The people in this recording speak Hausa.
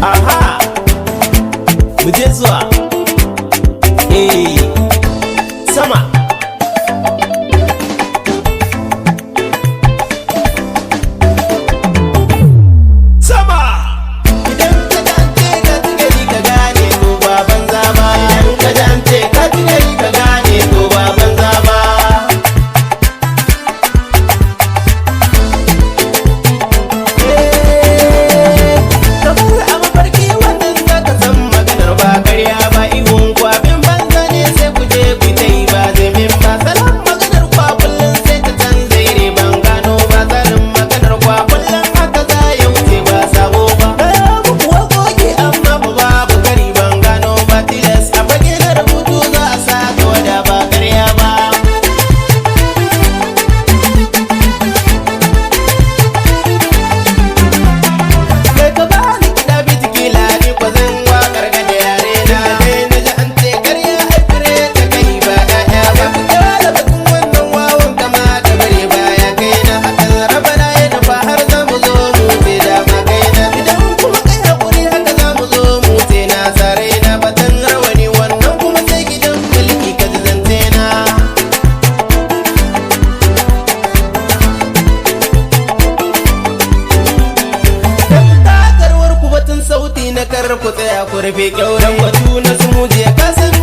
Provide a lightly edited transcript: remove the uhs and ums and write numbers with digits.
Aha, mu je zuwa. Eh, sama. Sama. Idan ka ji an ce ka ci gari ka gane, to ba banza ba. Idan ka ji an ce ka ci gari ka gane, to ba banza ba. Kamar a mafarki wannan zaka san maganar ba karya ba. Ihun kwabin banza ne, sai ku je ku ta yi, ba zai min ba. Salon maganar kwa kullum sai ta canza iri, ban gano ba. Tsarin maganar kwa kullum haka za ya wuce, ba sabo ba. Gaya muku waƙoƙi amma ba babu kari, ban gano ba. Tilas a fage na rubutu za a sa ta wada, ba karya ba. Kai, ka bani kiɗa bitikila, ni kwa zan waƙar ga da yare na. Dai na ji an ce karya ai fure ta kai ba ƴaƴa ba. Ku kyala batun wannan wawan kama da bare baya kai na. Hakan rabana ya nufa, har za mu zo mu ce dama kai na. Idan kuma kai haƙuri, haka za mu zo mu ce na sarai na. Batun rawani wannan kuma sai gidan mulki, ka ji zance na. Dan takarwar ku batun sauti na kar ku tsaya ku rufe kyauren batu na su muje ka san.